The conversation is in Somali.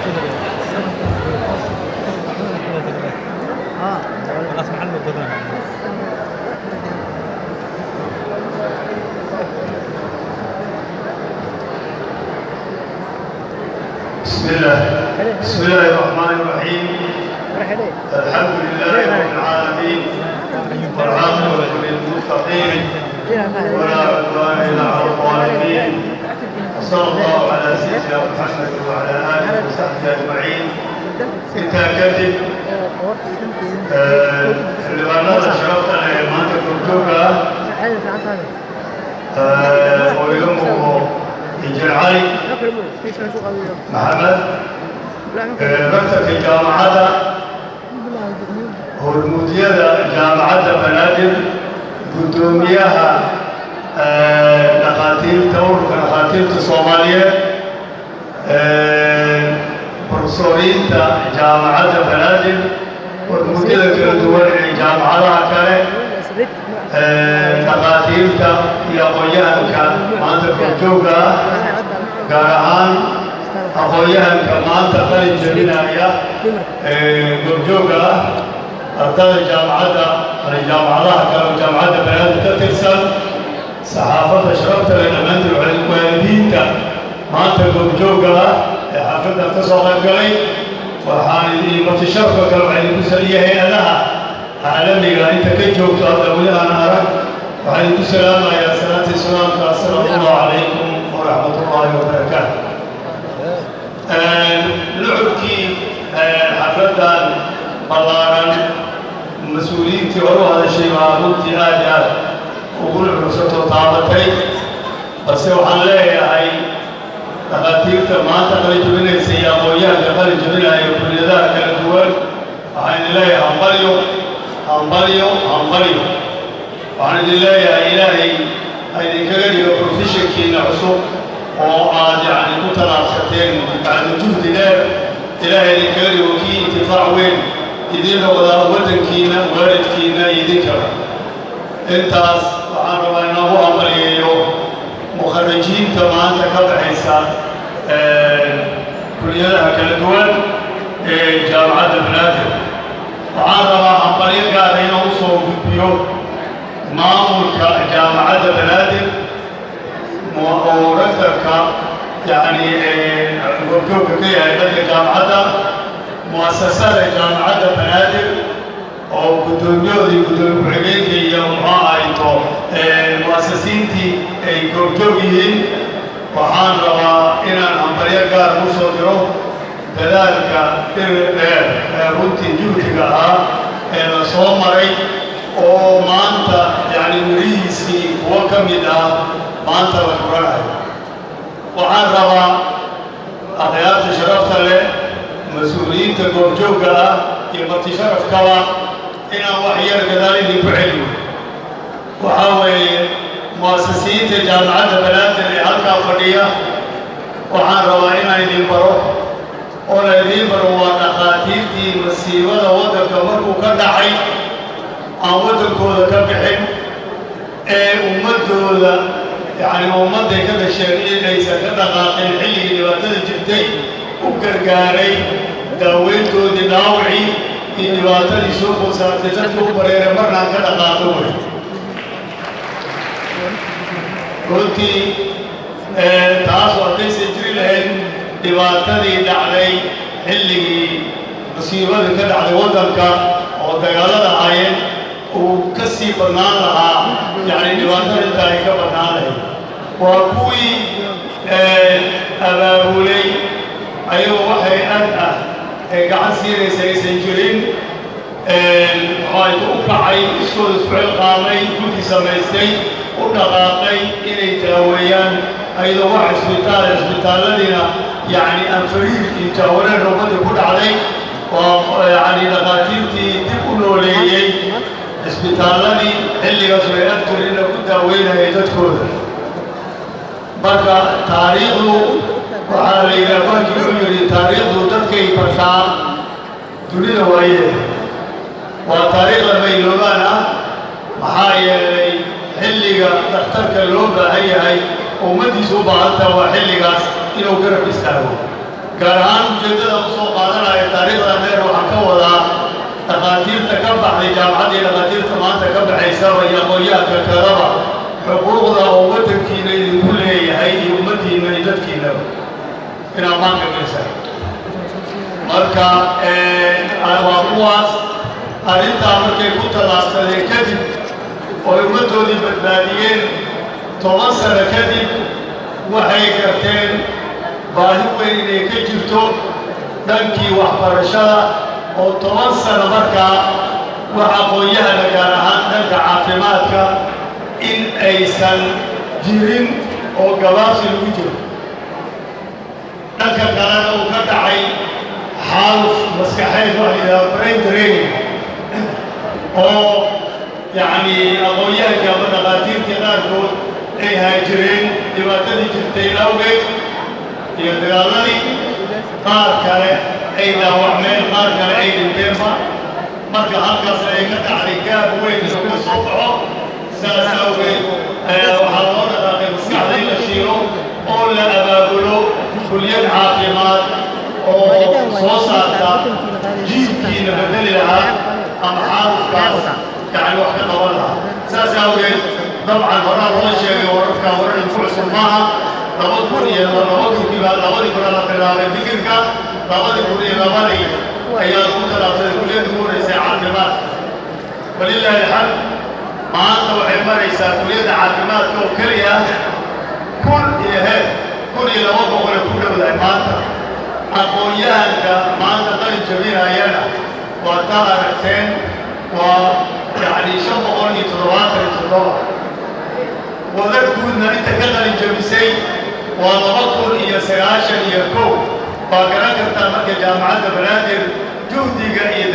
بسم الله، بسم الله الرحمن الرحيم. الحمد لله رب العالمين، والعاقبة للمتقين، ولا عدوان إلا على الظالمين، وصلى الله على سيدنا محمد وعلى آله وصحبه أجمعين. Intaa kadib, xildhibaanada sharafta leh ee maanta goobjooga ah oo iga muuqdo Injineer Cali Maxamed, rektorka jaamacadda, hormuudyada Jaamacadda Banaadir, guddoomiyaha dhakhaatiirta, Ururka Dhakhaatiirta Soomaaliyeed, profesoriinta Jaamacadda Banaadir, hormuudyada kala duwan ee jaamacadaha kale, dhakhaatiirta iyo aqoon-yahanka maanta goobjoogga ah, gaar ahaan aqoon-yahanka maanta qalin jebinaya goobjoogga ah, ardada jaamacadda, jaamacadaha kale oo Jaamacadda Banaadir ka tirsan, saxaafadda sharafta leh dhammaantood, waalidiinta maanta goobjoogga ah ee xaafaddan ka soo qayb galay, waxaan marti sharafka kale waxaa idinku saliya hay-adaha caalamiga inta ka joogto hadda weli aan arag, waxaan idinku salaamayaa salaanta islaamka: assalaamu calaykum waraxmat ullaahi wabarakaatu. Nuxurkii xafladdan ballaaran mas-uuliyiintii hore u hadashay baa runtii aad iyo aad ugu nuxursato taabatay, balse waxaan leeyahay dhakhaatiirta maanta qalin jebinaysa iyo aqoon-yahanka qalin jebinaya kulliyadaha kala duwan, waxaan idin leeyahay hambalyo, hambalyo, hambalyo. Waxaan idin leeyahay Ilaahay ha idinkaga dhigo professionkiina cusub oo aad yacni ku talaabsateen bacda juhdi dheer, Ilaahay idinkaga dhigo kii intifaac weyn idiin noqdaa waddankiina, waalidkiina iyo idinkaba. Intaas waxaan rabaa inoogu hambalyeeyo mukharajiinta maanta ka baxaysa kuliyadaha kala duwan ee Jaamacadda Banaadir. Waxaan rabaa hambalyo gaara inaan u soo gudbiyo maamulka Jaamacadda Banaadir oo rektorka yacni goobjoogka ka yahay dadka jaamacadda, mu'asasada Jaamacadda Banaadir oo gudoomiyahoodii, guddoomiye ku-xigeenka iyo muxuu ahayto mu'asasiintii ay goobjoog yihiin. Waxaan rabaa inaan hambalyo gaar u soo diro dadaalka dheer ee runtii juhdiga ahaa ee la soo maray oo maanta yacni mirihiisii kuwo ka mid ah maanta la guranayo. Waxaan rabaa akhyaarta sharafta leh, mas-uuliyiinta goobjoogga ah iyo marti sharafkaba inaan wax yar gadaal idinku celiyo. Waxaa weeye mu'asasiyiinta Jaamacadda Banaadir ee halkaa fadhiya, waxaan rabaa inaan idin baro oo la idiin baro waa dhakhaatiirtii masiibada waddanka markuu ka dhacay aan waddankooda ka bixin ee ummaddooda, yacni ummadday ka dhasheen inaysan ka dhaqaaqin xilligii dhibaatada jirtay, u gargaaray daaweyntoodii, dhaawacii iyo dhibaatadii soo food saartay dadka u bareeray, marnaan ka dhaqaaqo wey. Runtii taasoo haddaysan jiri lahayn dhibaatadii dhacday xilligii musiibadii ka dhacday waddanka oo dagaalada ahaayeen, uu ka sii badnaan lahaa, yacni dhibaatada inta ay ka badnaan lahayd. Waa kuwii abaabulay ayagoo waxay ad ah ee gacan siinaysa aysan jirin, waxay u kacay, iskooda isku xilqaamay, guddi samaystay, u dhaqaaqay inay daaweeyaan ayadoo wax isbitaal, isbitaalladiina yacni anfariir iyo jahwareer ummadii ku dhacday. Waa yacni dhakhaatiirtii dib u nooleeyey isbitaalladii xilligaas way agtirina ku daaweynayay dadkooda. Marka taariikhdu waxaa la yidhaha, markii wuxuu yidhi taariikhdu dadkay bartaa dunida waaye, waa taariikh lama iloobaan ah. Maxaa yeelay xilliga dhakhtarka loo baahan yahay, ummaddiisu u baahantaha, waa xilligaas inuu garab istaago. Gaar ahaan ujeeddada u soo qaadanaya taariikhda dheer waxaan ka wadaa dhakhaatiirta ka baxday jaamacadda iyo dhakhaatiirta maanta ka baxaysaba iyo aqoon-yahanka kaleba, xuquuqda oo waddankiina idinku leeyahay iyo ummaddiinna iyo dadkiinaba inaad maanka gelisaan. Marka waa kuwaas arrintaa markay ku tallaabsadeen kadib ooy ummaddoodii badbaadiyeen, 10 sano kadib waxay garteen baahi weyn inay ka jirto dhankii waxbarashada, oo 10 sano markaa wax aqoon-yahana, gaar ahaan dhanka caafimaadka, in aysan jirin oo gabaabsi lagu jiro. Dhanka kalena uu ka dhacay xaaluf maskaxeed, waxa la yidhaha brain training, oo yacni aqoon-yahankii ama dhakhaatiirtii qaarkood ay haajireen dhibaatadii jirtay awgeed iyo dagaaladii, qaar kale ay dhaawacmeen, qaar kale ay dhinteenba. Marka halkaas ay ka dhacday gaab weyn inuu ka soo baxo. Saas awgeed waxaa loo dhaqaaqay maskaxda in la shiilo oo la abaabulo kulliyad caafimaad oo soo saarta jiilkiina bedeli lahaa ama xaalufkaas yani wax ka qaban lahaa. Saas awgeed, dabcan horaa loo sheegay, wararka warar ku cusub maaha. Laba kun iyo laba kunkiiba, 2000 la bilaabay fikirka, 2002-dii ayaa ku talaabsaday kulliyadda ugu horreysay caafimaadka. Walilaahi alxamd, maanta waxay maraysaa kulliyadda caafimaadka oo keliya kun iyo heer 1200 ay ku dhowdahay maanta. Aqoon-yahanka maanta qalin jabinayana waa taa aragteen, waa yacni 577. Wadar guudna inta ka qalin jabisay waa 2091. Waa garan kartaa marka Jaamacadda Banaadir juhdiga iyo